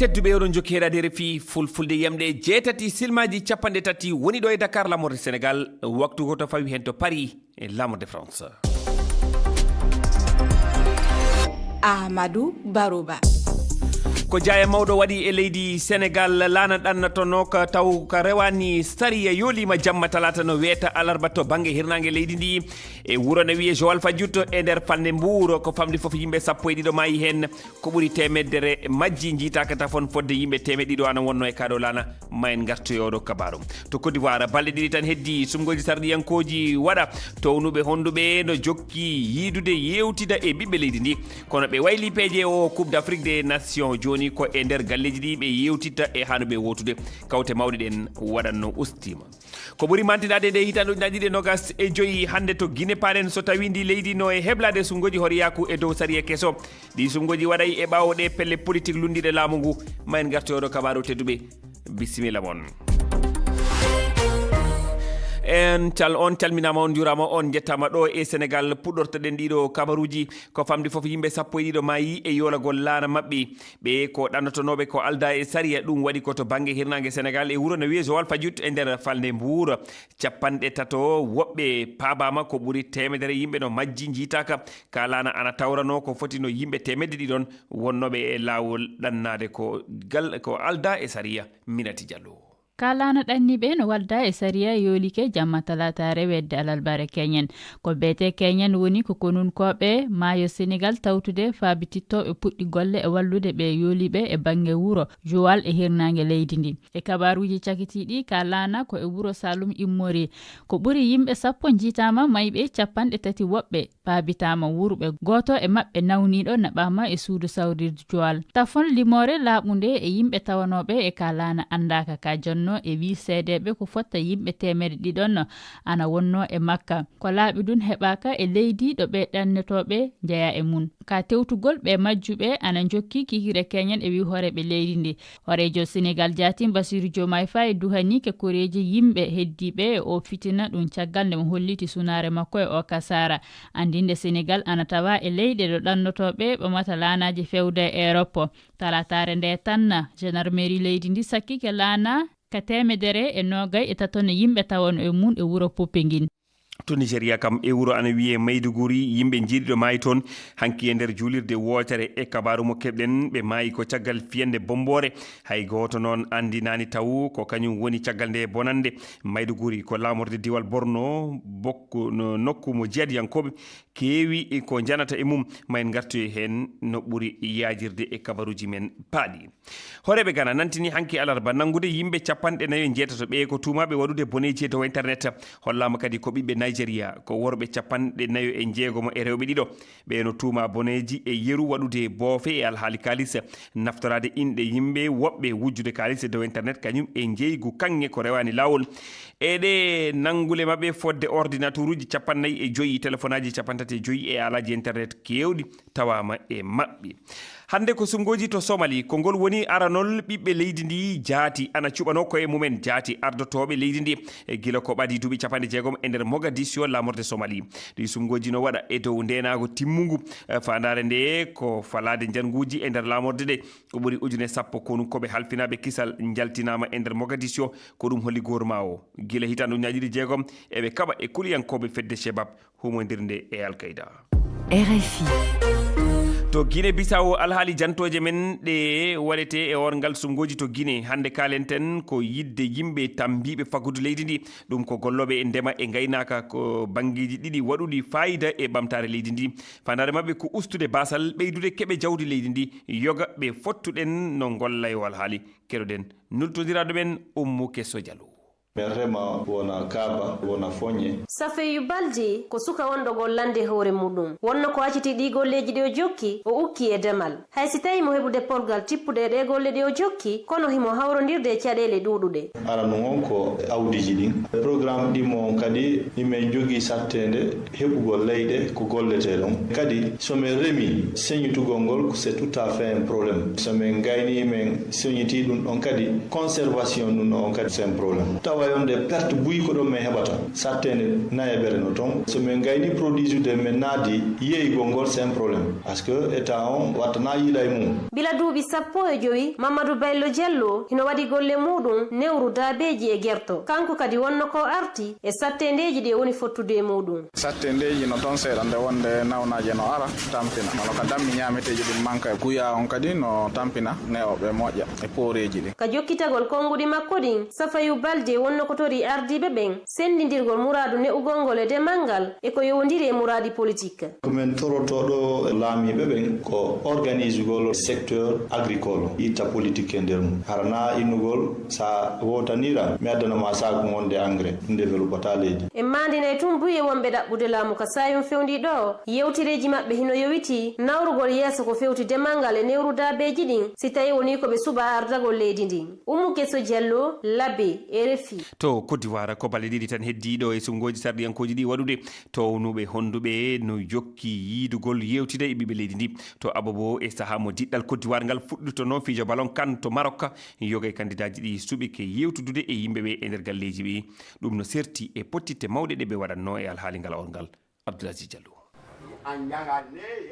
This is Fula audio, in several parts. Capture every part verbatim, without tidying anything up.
Tedduɓe, oɗon jokki heɗaade R F I Fulfulde, yamɗe jeetati silmaaji capanɗe tati woni ɗo e Dakar, laamorde Sénégal, waktu goto fawi heen to Paris e laamorde France. Amadou Baroba. Ko jaaya mawɗo waɗi e leydi Sénégal, laana ɗannotonooka taw ka rewaani sariya yooliima jamma talaata no weeta alarba to bannge hirnaange leydi ndi. E wuro no wiyee Joal Fadiouth e nder falnde Mbuur, ko famɗi fof yimɓe sappo e ɗiɗo maayi heen. Ko ɓuri teemedere majji njiitaaka tafon, fodde yimɓe teemeɗe ɗiɗo ana wonno e kaɗo laana. Ma en ngartoyo ɗo kabaaru. To Côte d'Ivoire, balɗe ɗiɗi tan heddi sumgooji sarɗiyankooji waɗa. Townuɓe honduɓe no jokki yiidude yewtida e ɓiɓɓe leydi ndi. Kono ɓe wayli peeje o Coupe d'Afrique des Nations. Jooni ko e nder galleeji ɗi ɓe yewtitta e hanuɓe wotude. Kawte mawɗe ɗen waɗanno ustiima. Ko ɓuri mantinaade nde hitaande ujunaaji ɗiɗi e nogas e joyi hannde to Guinée Paalen, so tawi ndi leydi no e heblaade sumgooji horiyaaku e dow sariya keso. Ɗi sumgooji waɗay e ɓaawo ɗe pelle politik lunndiɗe laamu ngu. Ma en ngartoyo ɗo kabaaru, tedduɓe. Bisimilla mon. En cal-, on calminaama, on njuuraama, on njettaama. Ɗo e Sénégal puɗɗortoɗen ɗiɗo kabaruuji. Ko famɗi fof yimɓe sappo e ɗiɗo maayi e yoolagol laana maɓɓe. Ɓe ko ɗannotonooɓe ko aldaa e sariya, ɗum waɗi ko to bannge hirnaange Sénégal e wuro no wiyee Joal Fadiouth e nder falnde Mbuur. Capanɗe tato woɓɓe paabaama, ko ɓuri teemedere yimɓe no majji njiitaaka. Ka laana ana tawranoo ko foti no yimɓe teemedde ɗiɗon wonnooɓe e laawol ɗannaade ko gal-, ko aldaa e sariya. Minati Diallo. Ka laana ɗanni ɓe no walda e sariya yoolike jamma talaataare wedde alarbaare keñen. Ko beetee keñen woni ko konunkooɓe maayo Senegal tawtude faabitittooɓe puɗɗi golle e wallude ɓe yooliiɓe e bannge wuro Joal e hirnaange leydi ndi. E kabaaruuji cakitiiɗi, ka laana ko e wuro Saloum immori. Ko ɓuri yimɓe sappo njiitaama, mayɓe capanɗe tati woɓɓe paabitaama wuurɓe. Gooto e maɓɓe nawniiɗo naɓaama e suudu sawrirdu Joal. Tafon limoore laaɓunde e yimɓe tawanooɓe e ka laana anndaaka ka jonnoo e wii seedeeɓe ko fotta yimɓe teemedde ɗiɗon ana wonnoo e makka. Ko laaɓi ɗun heɓaaka e leydi ɗo ɓe ɗannetooɓe njeyaa e mun. Ka tewtugol ɓe majjuɓe ana njokki kikire keñen e wii hooreeɓe leydi ndi. Hooreejo Senegal jaatin Bassirou Diomaye Faye duhanii ke koreeji yimɓe heddiiɓe e o fitina ɗun caggal nde mo holliti sunaare makko e o kasaara. Anndinde Senegal ana tawa e leyɗe ɗo ɗannotooɓe ɓamata laanaaji fewda e Europe. Talaataare nde tan, gendarmerie leydi ndi sakkike laana ka teemedere e noogay e tato no yimɓe tawano e mun e wuro Popenguine. To Nigeria kam, e wuro ana wiyee Maiduguri, yimɓe njeeɗiɗo maayi toon hanki e nder juulirde wootere. E kabaaru mo keɓɗen, ɓe maayi ko caggal fiyande bomboore. Hay gooto noon anndinaani taw ko kañum woni caggal nde bonannde. Maiduguri ko laamorde diwal Borno, bokko no nokku mo jihadiyankooɓe keewi ko njanata e mum. Ma en ngartoy heen no ɓuri yaajirde e kabaruuji men paaɗi. Hooreeɓe Gana nantini hanki alarba nanngude yimɓe capanɗe nayo e njeetato ɓe ko tuumaaɓe waɗude boneeji e dow internet. Hollaama kadi ko ɓiɓɓe Nigeria, ko worɓe capanɗe nayo e njeegomo e rewɓe ɗiɗo. Ɓe no tuumaa boneeji e yeru, waɗude boofe e alhaali kaalis, naftoraade inɗe yimɓe woɓɓe, wujjude kaalis e dow internet, kañum e njeeygu kaŋŋe ko rewaani laawol. E ɗe nanngule maɓɓe fodde ordinaturuuji capannay e joyi, telefonaaji capantati e joyi e alaaji internet keewɗi tawaama e maɓɓe. Hannde ko sumgooji to Somali. Ko ngol woni aranol ɓiɓɓe leydi ndi jaati, ana cuɓanoo koye mumen jaati ardotooɓe leydi ndi. E gila ko ɓadii duuɓi capanɗe jeegom e nder Mogadiscio, laamorde Somali. Ɗi sumgooji no waɗa e dow ndeenaagu timmungu. E faandaare nde ko falaade njannguuji e nder laamorde ɗe. Ko ɓuri ujune sappo konunkooɓe halfinaaɓe kisal njaltinaama e nder Mogadiscio. Ko ɗum holli goorma o. Gila hitaande ujunaaji ɗiɗi jeegom, eɓe kaɓa e kuliyankooɓe fedde Shebab humondirnde e Al Qaeda. R F I. To Guinée Bissau, alhaali jantooje men ɗe waɗete e orngal sumgooji to Guinée. Hannde kaalen ten ko yiɗde yimɓe tambiiɓe faggudu leydi ndi. Ɗum ko gollooɓe e ndema e ngaynaaka, ko banngeeji ɗiɗi waɗuɗi faayida e ɓamtaare leydi ndi. Faandaare maɓɓe ko ustude baasal, ɓeydude keɓe jawdi leydi ndi, yoga ɓe fottuɗen no ngolla e o alhaali. Keɗoɗen nultondiraaɗo men Ummu Kesso Diallo. Min rema wona kaaba, wona foñe. Safeyu Balde ko suka wonɗo gollande hoore muɗum. Wonno ko acciti ɗii golleeji ɗi o jokki, o ukki e demal. Hay si tawii mo heɓude polgal tippude e ɗee golle ɗe o jokki, kono himo hawrondirde e caɗeele ɗuuɗuɗe. Aranun on ko awdiiji ɗin. Programme ɗimmo on kadi, himen jogii satteende heɓugol leyɗe ko golletee ɗon. Kadi, so men remii, señitugol ngol, c'est tout à fait un problème. So men gaynii, men señitii ɗun ɗon kadi, conservation ɗun ɗon on kadi, c'est un problème. Tawa Wayonde perte buy ko ɗon min heɓata. Satteende nayeɓere no toon. So min ngayni produit ude, min naadi yeeyugol ngol, c'est un problème. Parce que État on wattana yiila e mum. Bila duuɓi sappo e jowi, Mamadou Baylo Diallo hino waɗi golle muuɗum newru daabeeji e gerto. Kanko kadi wonno ko arti e satteendeeji ɗi woni fottude e muuɗum. Satteendeeji no toon seeɗa nde wonde nawnaaje no ara tampina. Hono ka dammi ñaameteeji ɗin manka e guya on kadi no tampina neoɓe moƴƴa e pooreeji ɗin. Ka jokkitagol konnguɗi makko ɗin, Safayu Balde wonno ko tori ardiiɓe ɓen senndindirgol muraadu ne'ugol ngol e demal ngal e ko yowondiri e muraadi politik. Ko min torotoo ɗo laamiiɓe ɓen ko organisugol secteur agricole, itta politique e nder mum. Hara na innugol sa wootanira, mi addana ma saaku ngonde engrais, ɗum développata leydi. En maandinay tun buy e wonɓe ɗaɓɓude laamu ka saayun fewndi ɗo, yewtereeji maɓɓe hino yowiti nawrugol yeeso ko fewti demal ngal e newru daabeeji ɗin, si tawi wonii ko ɓe suɓa ardagol leydi ndin. Umu Keso Diallo, Labe, R F I. To Côte d'Ivoire, ko balɗe ɗiɗi tan heddii ɗo e suɓngooji sarɗiyankooji ɗi waɗude. Townuɓe honnduɓe no jokki yiidugol yewtida e ɓiɓɓe leydi ndi. To Abobo, e sahaa mo diɗɗal Côte d'Ivoire ngal fuɗɗotonoo fijo ballon kan to Maroc, yoga e kandidaaji ɗi suɓike yewtudude e yimɓe ɓe e nder galleeji ɓe. Ɗum no serti e pottitte mawɗe ɗe ɓe waɗannoo e alhaali ngal orngal. Abdoulaziz Diallo.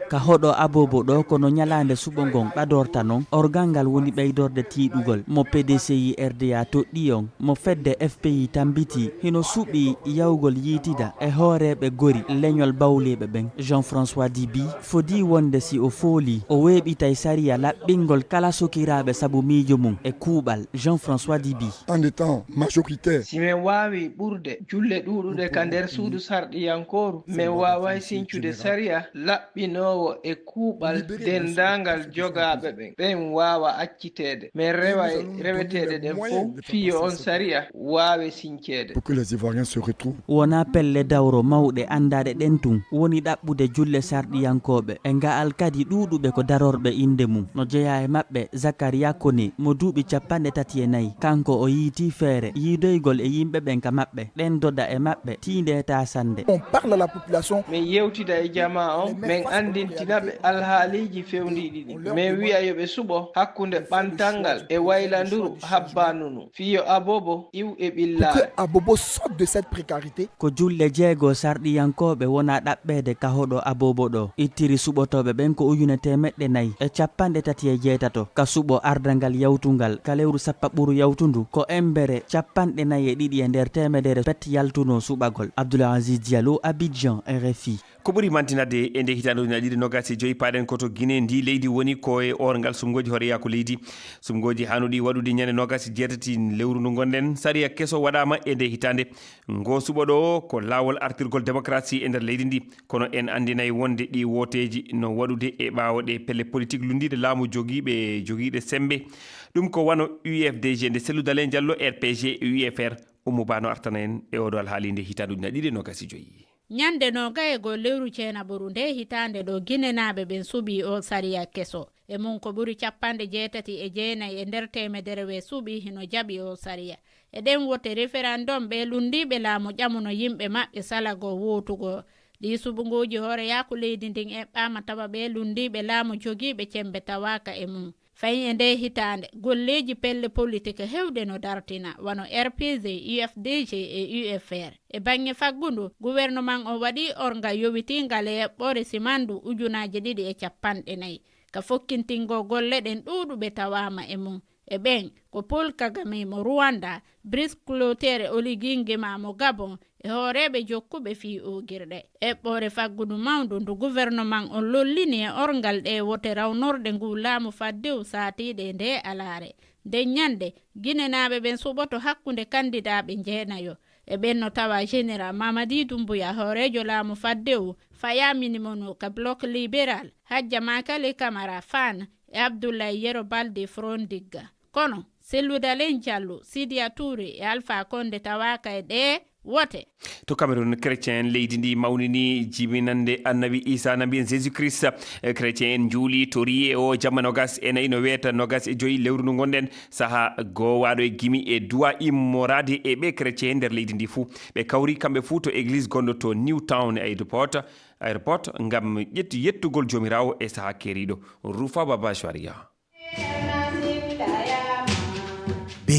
Ka hoɗo Abobo ɗo, kono ñalaande suɓo ngon ɓadorta non, orgal ngal woni ɓeydorde tiiɗugol mo P D C I R D A toɗɗii on, mo fedde F P I tambitii, hino suɓii yawgol yiitida e hooreeɓe gori leñol bawliiɓe ɓen. Jean-François Dibi fodii wonde si o foolii, o weeɓitay sariya laɓɓingol kala sokiraaɓe sabu miijo mum e kuuɓal. Jean-François Dibi. En étant majoritaire. Si men waawii ɓurde julle ɗuuɗuɗe ka nder suudu sarɗiyankooru, men waaway sincude sariya laɓɓinoowo e kuuɓal denndaangal jogaaɓe ɓen, ɓen waawa acciteede. Men reway reweteeɗe ɗen fow fii yo on sariya waawe sinceede. Pour que les Ivoiriens se retrouvent. Wonaa pelle dawro mawɗe anndaaɗe ɗen tun woni ɗaɓɓude julle sarɗiyankooɓe. E nga'al kadi ɗuuɗuɓe ko darorɓe innde mum. No jeyaa e maɓɓe Zakaria Kone mo duuɓi cappanɗe tati e nayi. Kanko o yiitii feere yiidoygol e yimɓe ɓen ka maɓɓe, ɗen doda e maɓɓe, tiinde e taasannde. On parle à la population. Men yewtida e jamaa on, men anndintina ɓe alhaaliiji fewndiiɗi ɗin. Men wi'a yo ɓe suɓo hakkunde ɓantal ngal e waylanduru habbaanu ndun, fii yo Abobo iw e ɓillaare. Pour que Abobo sorte de cette précarité. Ko julle jeego sarɗiyankooɓe wona ɗaɓɓeede ka hoɗo Abobo ɗo. Ittiri suɓotooɓe ɓen ko ujune teemeɗɗe nayi e cappanɗe tati e jeetato ka suɓo ardangal yawtungal ka lewru sappaɓuru yawtundu. Ko embere cappanɗe nayi e ɗiɗi e nder teemedere pet yaltunoo suɓagol. Abdoul Aziz Diallo, Abidjan, R F I. Ko ɓuri mantinade e nde hitaande ujunaaji ɗiɗi nogas e joyi, paaɗen ko to Guinée, ndi leydi woni ko e orngal suɓngooji hooreyaaku leydi. Suɓngooji haanuɗi waɗude ñande nogas e jeetati lewru ndu ngonɗen, sariya keso waɗaama e nde hitaande. Ngo suɓo ɗo ko laawol artirgol démocratie e nder leydi ndi. Kono en anndinay wonde ɗi wooteeji no waɗude e ɓaawo ɗe pelle politique lunndiiɗe laamu jogiiɓe, jogiiɗe semmbe. Ɗum ko wano U F D G nde Cellou Dalein Diallo, R P G, e U F R. Oumou Ba no artana en e oɗo alhaali nde hitaande ujunaaji ɗiɗi e nogas e joyi. Ñande noogay e goo lewru ceenaɓuru ndee hitaande ɗoo, Ginenaaɓe ɓen suɓii oo sariya keso. E mum, ko ɓuri cappanɗe jeetati e jeenay e nder teemedere wee suɓii hino jaɓi oo sariya. E ɗen wote referendum, ɓee lunndiiɓe laamu ƴamuno yimɓe maɓɓe salagoo wootugoo. Ɗii suɓngooji hooreyaaku leydi ndin eɓɓaama, tawa ɓee lunndiiɓe laamu jogiiɓe cemmbe tawaaka e mum. Fayi e ndee hitaande, golleeji pelle politik heewɗe no dartina, wano R P G, U F D G e U F R. E baŋŋe faggundu, guwerneman on waɗii orngal yowitiingal e eɓɓoore simandu ujunaaji ɗiɗi e cappanɗe nayi. Ka fokkintingoo golle ɗen, ɗuuɗuɓe tawaama e mum. E ɓen ko Paul Kagame mo Rwanda, Brice Clotaire Oligui Nguema mo Gabon, e hooreeɓe jokkuɓe fii oogirɗe. Eɓɓoore faggudu mawndu ndu guwerneman on lollini e orngal ɗee wote rawnorɗe nguu laamu faddewu saatiiɗe e ndee alaare. Nden ñande, Ginenaaɓe ɓen suɓoto hakkunde kandidaaɓe jeenayo. E ɓen no tawa Général Mamadi Doumbouya, hooreejo laamu faddewu, Faya Minimono ka Bloc Libéral, Hadja Makale Camara, Fan, e Abdoulaye Yero Balde, Front Digga. Kono Cellou Dalein Diallo, Sidia Touré e Alpha Condé tawaaka e ɗee wote. To Cameroun, chrétien en leydi ndi mawnini jibinande Annabi Isa, Nabi en Jésus Christ. Eh, chrétien en njuuli, torii e oo jamma nogas e nayi no weeta nogas e joyi lewru ndu ngonɗen, saha goowaaɗo e gimi e du'a immoraade e ɓee chrétien nder leydi ndi fuu. Ɓe kawri kamɓe fuu to église gonɗo to New Town Airport, airport ngam ƴetti yettugol Joomiraawo e saha keeriiɗo. Rufa Baba Sharia.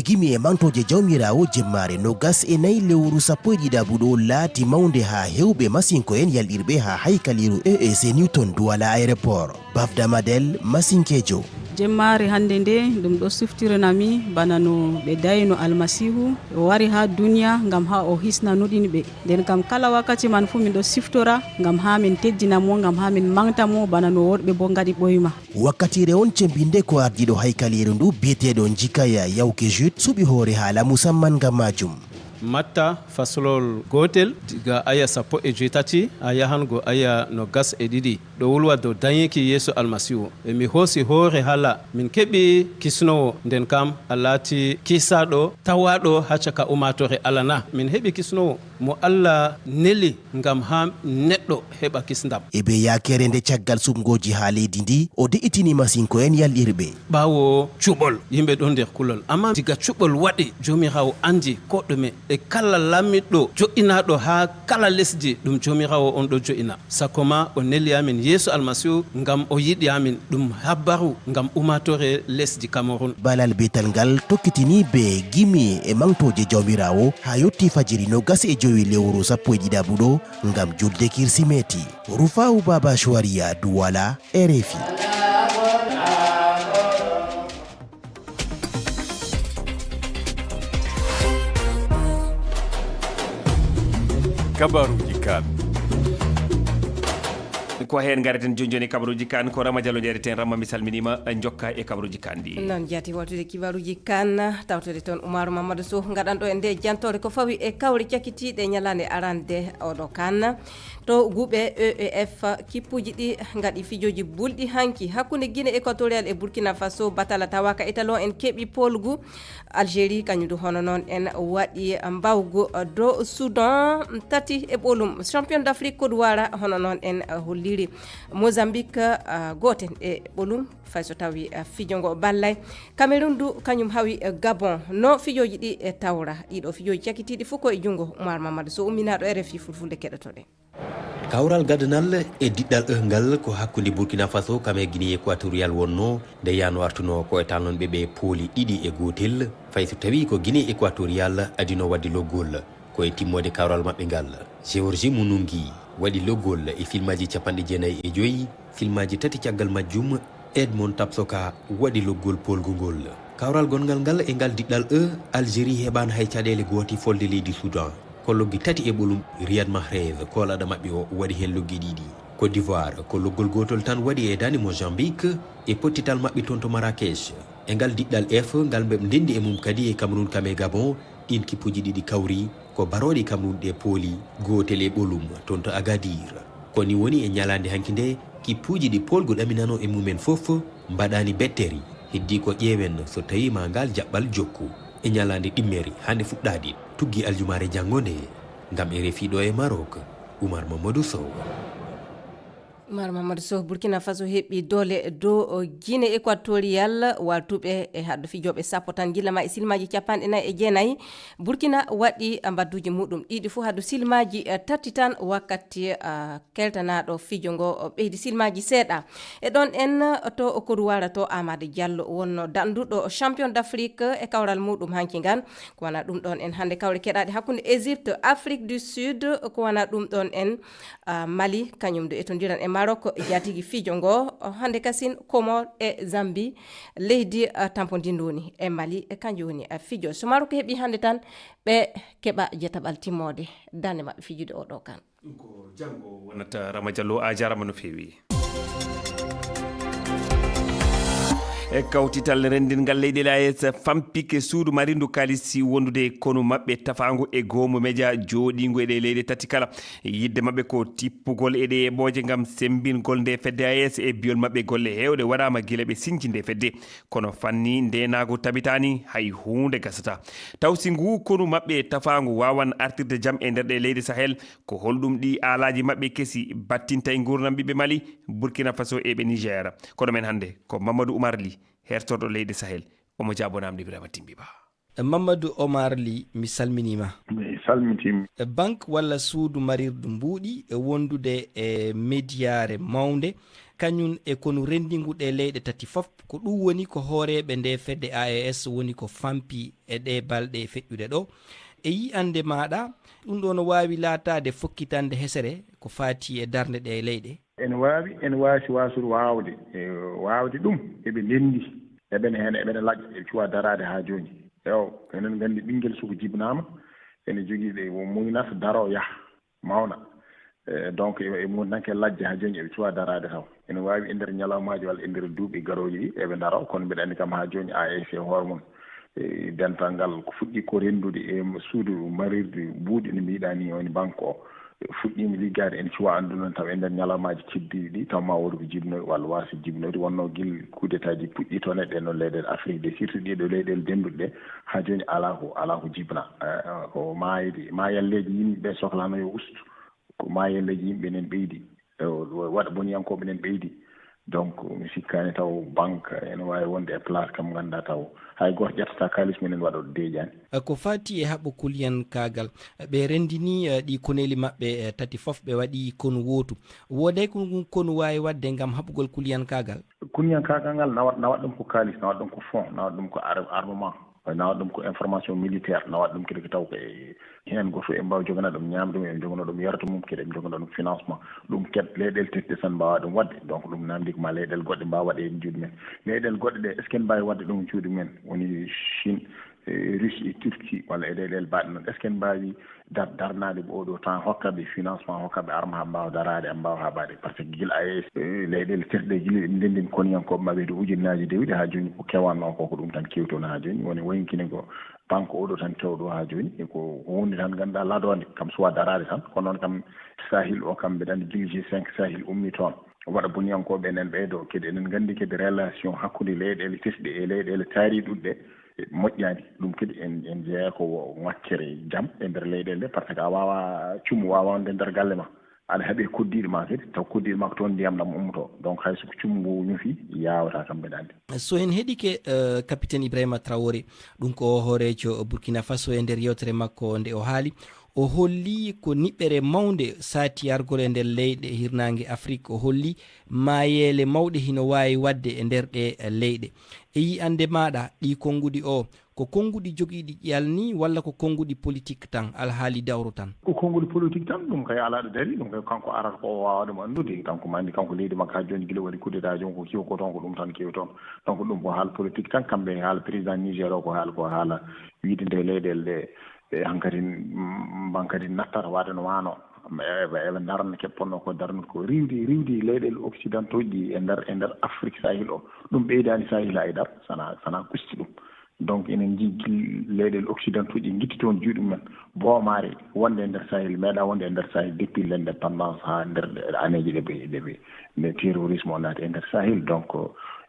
Gimi e maŋtooje Jawmiraawo, jemmaare noogas e nayi lewru sappo e ɗiɗaɓu ɗo laati mawnde haa heewɓe masinko'en yalɗirɓe haa haykaliiru E E C Newton Douala Aéroport. Bafda Madel, masinkeejo. Jemmaare hannde nde, ɗum ɗo siftirana mi bana no ɓe dayno Almasiihu, o wari haa duniya ngam haa o hisna nuɗinɓe. Nden kam, kala wakkati man fuu min ɗo siftora ngam haa min teddina mo, ngam haa min maŋgta mo bana no worɓe boo ngaɗi ɓooyma. Wakkatiire on cembinde ko ardiiɗo haykaliiru ndu bi'eteeɗo Njikaya Yawke Jude suɓi hoore haala musamman ngam maajum. Matta faslol gootel, diga aya sappo e joweetati haa yahango aya noogas e ɗiɗi, ɗo wolwa dow danyeeki Yeesu Almasiihu. E mi hoosi hoore haala min keɓi kisnoowo, nden kam a laati kiisaaɗo tawaaɗo haa caka ummaatoore Allah na? Min heɓi kisnoowo mo Allah neli ngam haa neɗɗo heɓa kisndam. E bee yaakeere nde caggal suɓngooji haa leydi ndi, o de'itini masinko'en yalɗirɓe. Ɓaawo cuɓol, yimɓe ɗon nder kulol. Ammaa diga cuɓol waɗi, Jawmiraawo anndi koo ɗume. E kala laamiiɗo jo'inaaɗo haa kala lesdi, ɗum Jawmiraawo on ɗo jo'ina. Sakko ma o neli amin Yeesu Almasiihu ngam o yiɗi amin. Ɗum habaru ngam ummaatoore lesdi Kamerun. Balal beetal ngal tokkitini bee gimi e maŋtooje Jawmiraawo haa yotti fajiri noogas e jowi lewru sappo e ɗiɗaɓu ɗo ngam julde Kirsimeti. Rufa'u Baba Shuwariya Duwala, R F I. Kabaruji kan. Ko heen ngareten jooni jooni e kabaruji kan, ko Rama Diallo njeereten. Rama, mi salminiima, njokka e kabaruji kan ɗi. Noon jaati, waltude kibaruji kan, tawtode toon Umaru Mamadou Sow, ngaɗanɗo en nde jantoore ko fawi e kawre cakitiiɗe ñalaande arande oɗo kan. To guuɓe E E F, kippuuji ɗi ngaɗi fijooji bulɗi hanki hakkunde Guinée Équatoriale e Burkina Faso. Batala tawaaka e talon en keɓi poolgu. Algérie, kañum du hono noon en waɗi mbawgu dow Soudan tati e ɓolum. Champion d'Afrique Côte d'Ivoire hono noon en holliri. Mozambique, ah, gooten e ɓolum, fay so tawi, ah, fijo ngo ballay. Cameroun du kañum hawi, eh, Gabon. No fijooji ɗi, eh, tawra? Ɗiɗo fijooji cakitiiɗi fof ko e junngo Oumar Mamadou Sow, umminaaɗo R F I Fulfulde, keɗotoɗen. Kawral gadanal e diɗɗal E ngal ko hakkunde Burkina Faso kam e Guinée Équatoriale wonnoo, nde yano artunoo ko e talnonɓe ɓe pooli ɗiɗi e gootel, fay so tawii ko Guinée Équatoriale adino waɗde loggol ko e timmoode kawral maɓɓe ngal. Géorgie Mounougi waɗi loggol e filmaaji capanɗe jeenayi e joyi, filmaaji tati caggal majjum Edmond Tapsoka waɗi loggol poolgu ngol. Kawral gonngal ngal e ngal diɗɗal E, Algérie heɓaani hay caɗeele goote folde leydi Soudan. Ko loggi tati e ɓolum Riyad Mahrez, koolaaɗo maɓɓe o, waɗi heen loggi ɗiɗi. Côte d'Ivoire ko loggol gootol tan waɗi e dande Mozambique e pottital maɓɓe toon to Marrakech. E ngal diɗɗal F, ngal ɓe ndenndi e mum kadi e Cameroun kam e Gabon, ɗiin kippuuji ɗiɗi kawri ko barooɗe Cameroun ɗe pooli, gootel e ɓolum toon to Agadir. Ko ni woni e ñalaande hanki nde, kippuuji ɗi poolgu ɗaminanoo e mumen fof mbaɗaani betteeri. Heddii ko ƴeewen so tawii ma ngal jaɓɓal jokku. E ñalaande ɗimmere hannde fuɗɗaade, tuggi aljumaare janngo nde. Ngam R F I ɗo e Maroc, Oumar Mamadou Sow. Oumar Mamadou Sow. Burkina Faso heɓi doole dow Guinée Équatoriale, waltuɓe e haddo fijooɓe sappo tan gila ma e silmaaji capanɗe nayi e jeenayi. Burkina waɗi mbadduuji muɗum ɗiɗi fof haddo silmaaji, eh, tati tan wakkati, ah, keltanaaɗo fijo ngo, o ɓeydi silmaaji seeɗa. E ɗon en to Kodowara to Amadou Diallo wonno danduɗo champion d'Afrique e kawral muɗum hanki ngal. Ko wana ɗum ɗon en hannde kawre keɗaaɗe hakkunde Égypte, Afrique du Sud, ko wana ɗum ɗon en, ah, Mali, kañum du etondiran e Maroc, jaatigi fijo ngo, hannde kasin Comores e Zambie, leydi, ah, tampodindu woni e Mali, e kanjum woni, ah, fijo. So Maroc heɓi hannde tan, ɓe keɓa jetaɓal timmoode darnde maɓɓe fijude oɗo kan. Ɗum ko janngo wonata. Rama Diallo, a jaaraama no feewi. E kawtital renndingal leyɗe L A S fampike suudu marindu kaalisi wondude e konu maɓɓe tafaangu e goomu meja jooɗiingu e ɗe leyɗe tati kala. Yidde maɓɓe ko tippugol e ɗe eɓɓooje ngam semmbingol nde fedde A S e biyol maɓɓe golle heewɗe waɗaama gila ɓe sinci nde fedde. Kono fanni ndeenaagu tabitaani hay huunde gasata. Taw si nguu konu maɓɓe tafaangu waawan artirde jam e nder ɗe leyɗe Sahel, ko holɗum ɗii aalaaji maɓɓe kesi battinta e nguurndam ɓiɓɓe Mali, Burkina Faso e ɓe Niger? Kono men hannde ko Mamadou Oumar Ly, hertorɗo leyɗe Sahel. Omo jaabonaam ɗo Ibrahima Timbi Ba. Mamadou Omar Ly, mi salminiima. Mi salmitiima. Banque walla suudu marirdu mbuuɗi e wondude e mediyaare mawnde, kañum e konu renndingu ɗe leyɗe tati fof, ko ɗum woni ko hooreeɓe nde fedde A E S woni ko fampi e ɗe balɗe feƴƴude ɗo. E yi'ande maaɗa, ɗum ɗo no waawi laataade fokkitande hesere ko faati e darnde ɗe leyɗe? Ene waawi, ene waawi si waasude waawde, e waawde ɗum, eɓe ndenndi, eɓene heen, eɓene laƴƴa, eɓe cuwa daraade haa jooni. Ewa, enen nganndi ɓinngel so ko jibnaama, ene jogii ɗe, o muynata, daro, yaha, mawna. E, donc, e, e mun tan ke lajja haa jooni, eɓe cuwa daraade taw. Ene waawi e nder ñalawmaaji walla e nder duuɓi garooji ɗi, eɓe daro, kono mbiɗa anndi kam haa jooni, A E S e hoore mum, e, dental ngal ko fuɗɗi ko renndude e suudu marirdi mbuuɗi no mbiɗa ni, woni banque o. Fuɗɗiima liggaade, en cuwa anndude noon taw e nder ñalawmaaji keddiiɗi ɗi, taw ma woodu ko jibnoy walla waasi jibnoyde, wonnoo gila coup d'État ji puɗɗii toon e ɗee ɗoon leyɗeele Afrique de, surtout ɗee ɗoo leyɗeele dennduɗe ɗe, haa jooni alaa ko, alaa ko jibnaa. Eh, ko maayde, maayalleeji yimɓe ɓe sohlaano yo ustu, ko maayalleeji yimɓe nen ɓeydi, eh, waɗa boniyankooɓe nen ɓeydi. Donc, mi sikkaani taw banque ene waawi wonde e place kam ngannduɗaa taw hay gooto ƴettataa kaalis mum ene waɗa ɗo deeƴaani. Eh, ko faati e haɓɓo kuliyankaagal, eh, ɓe renndini, eh, ɗi koneeli maɓɓe, eh, tati fof, ɓe waɗi konu wootu. Wooday ko ngun konu waawi waɗde ngam haɓugol kuliyankaagal? Kuliyankaagal ngal nawat, nawat ɗum ko kaalis, nawat ɗum ko fonds, nawat ɗum ko ar-, armement, nawat ɗum ko information militaire, nawat ɗum kadi ko taw ko e heen gooto fof en mbaawa jogana ɗum ñaamdu mum, en jogana ɗum yardu mum, kadi en jogana ɗum financement. Ɗum kadi leyɗeele tedduɗe tan mbaawa ɗum waɗde. Donc, ɗum namdi ko ma leyɗeele goɗɗe mbaawa waɗde e juuɗe men. Leyɗeele goɗɗe ɗe, est-ce que en mbaawi waɗde ɗum e juuɗe men? Woni Chine, e Russie, e Turquie, walla e leyɗeele baɗɗe noon. Est-ce que en mbaawi dar-, darnaade ɓe oɗo temps, hokka ɓe financement, hokka ɓe arme haa mbaawa daraade, haa mbaawa haɓaade? Par ce que gila A E S, e leyɗeele tedduɗe gila ɗe ndendin koniyankooɓe maɓɓe to ujunnaaji dewɗi haa jooni ko kewanno ko, ko ɗum tan kewtono haa jooni. Woni wayinkine ko banque oɗo tan kewɗo haa jooni, e ko huunde tan ngannduɗaa ladoonde, kam suwa daraade tan. Kono noon kam Sahil o kam mbiɗa anndi gila G cinq Sahil ummi toon. Waɗa boniyankooɓe enen ɓeydo kadi enen nganndi kadi relation hakkunde leyɗeele tesɗe e leyɗeele taariɗuɗe moƴƴaani. Ɗum kadi en, en jeeya ko wo-, ŋakkere jam e nder leyɗeele ɗe, par ce que a waawa cumu waawa wonde nder galle ma. Aɗa heɓe koddiiɗo ma kadi, taw koddiiɗo ma ko toon ndiyam ɗam ummoto. Donc hay so ko cumu ngu ñufi, yaawata kam mbeɗa anndi. So en heɗike, eh, Capitaine Ibrahima Traoré, ɗum ko hooreejo Burkina Faso e nder yewtere makko nde o haali, o holli ko niɓɓere mawnde saati argol e nder leyɗe hirnaange Afrik. O holli maayeele mawɗe hino waawi waɗde e nder ɗe leyɗe. E yi'ande maaɗa, ɗi konnguɗi o, ko konnguɗi jogiiɗi ƴalni walla ko konnguɗi politik tan, alhaali dawro tan? Ko konnguɗi politik tan, ɗum kay alaa ɗo darii, ɗum kay kanko arata ko o waawa ɗum anndude. Kanko ma anndi, kanko leydi makko haa jooni gila waɗi coup d'État jooni ko kiwo ko toon, ko ɗum tan kewi toon. Donc ɗum ko haala politik tan, kamɓe haala président Niger o ko haala, ko haala wiide nde leyɗeele ɗe, ɗe hankadi, mm, mbankadi nattata waade no waano. Eɓe, eɓe ndarna keɓ ponno ko darnude ko riiwde, riiwde leyɗeele occidentaux ɗi e nder, e nder Afrique Sahel o. Ɗum ɓeydaani Sahel hay dara, sana, sana kusti ɗum. Donc enen njii gil-, leyɗeele occidentaux ɗi ngitti toon juuɗe mumen. Boomaare wonde e nder Sahel, meeɗa wonde e nder Sahel depuis l'indépendance haa nder ɗe aneeji ɗe ɓe, ɗe ɓe, nde terrorisme o naati e nder Sahel. Donc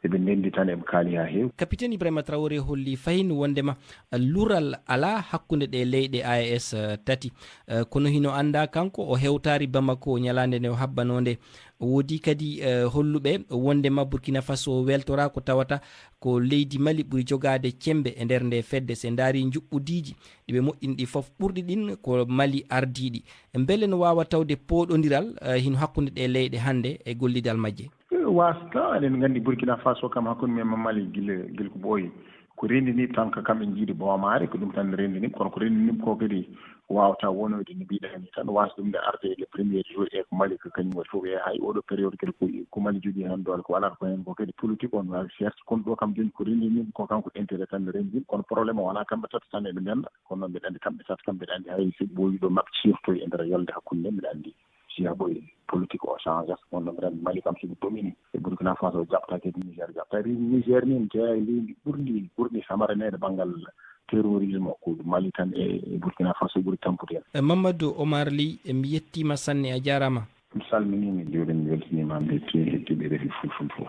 eɓe ndenndi tan, eɓe kaali haa heewi. Capitaine Ibrahima Traoré holli fahin wondema lural alaa hakkunde ɗe leyɗe A E S, eh, tati. Eh, kono hino anndaa kanko, o hewtaari Bamako ñalaande nde o habbanoo nde. Woodi kadi, eh, holluɓe wondema Burkina Faso weltoraa ko tawata ko leydi Mali ɓuri jogaade cemmbe e nder nde fedde. Se ndaari njuɓɓudiiji ɗi ɓe moƴƴini ɗi fof, ɓurɗi ɗin ko Mali ardiiɗi. Mbele no waawa tawde pooɗondiral, eh, hino hakkunde ɗe leyɗe hannde e gollidal majje? Eh, waasata, eɗen nganndi Burkina Faso kam hakkunde men e Mali gila, gila ko ɓooyi. Ko renndini tan ko kamɓe njiidi boomaare, ko ɗum tan renndini, kono ko renndini ko kadi waawata wonoyde no mbiɗa ni tan, waasa ɗum nde arde le premier jour e ko Mali ko kañum waɗi fof. E hay oɗo période kadi ko, ko Mali jogii heen doole, ko alaa ko heen ko kadi politique on waawi seerti. Kono ɗo kam jooni ko renndini ko kanko intérêt tan renndini, kono problème o wonaa kamɓe tati tan eɓe ndenda, kono noon mbiɗa anndi kamɓe tati kam mbiɗa anndi hay so ɓooyi ɗo maɓɓe ciirtoy e nder yolde hakkunde, mbiɗa anndi si haɓoy politique o change, on ɗum ren Mali kam soɓe domini e Burkina Faso jaɓta kadi Niger jaɓta. Ri Niger ni jeeya e leydi ɓurndi, ɓurndi samaraneede banngal terrorisme ko Mali tan e, e Burkina Faso ɓuri tampude en. Eh, Mamadou Omar Ly, eh, mi yettiima sanne, a jaaraama. Mi salminiima, mi juuriima, mi weltiniima, mi yetti heddiiɓe refi fulfulde fof.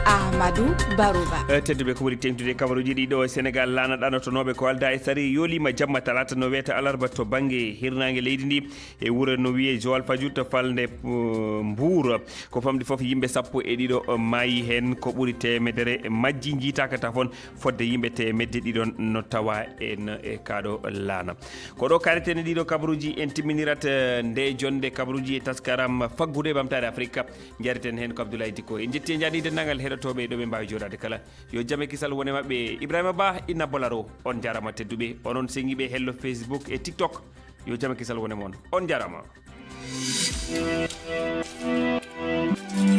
A Amadou Barouba. Tedduɓe, ko ɓuri teŋtude kabaruji ɗiɗo e Sénégal, laana ɗanotonooɓe ko alda e sari yoolima jamma talaata no weeta alarba to bannge hirnaange leydi ndi e wuro no wiyee Joal Fadiouth to falnde Mbour. Ko famɗi fof yimɓe sappo e ɗiɗo maayi heen, ko ɓuri teemedere majji njiitaaka tafon, fodde yimɓe teemedde ɗiɗon no tawa en e kaaɗo laana. Ko ɗo kaareten e ɗiɗo kabaruji en timminirat nde jonnde kabaruji e taskaram faggude ɓamtaare Afrika. Njareten heen ko Abdoulaye Dicko. En njetti e njaɗi denndaangal heɗotooɓe ɗo ɓe mbaawi jooɗaade kala. Yo jam e kisal wone maɓɓe. Ibrahima Ba, Inna Bolaro, on njaarama tedduɓe. Onon seŋiiɓe hello Facebook e TikTok, yo jam e kisal wone mon. On njaarama.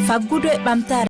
Faggudu e ɓamtaare.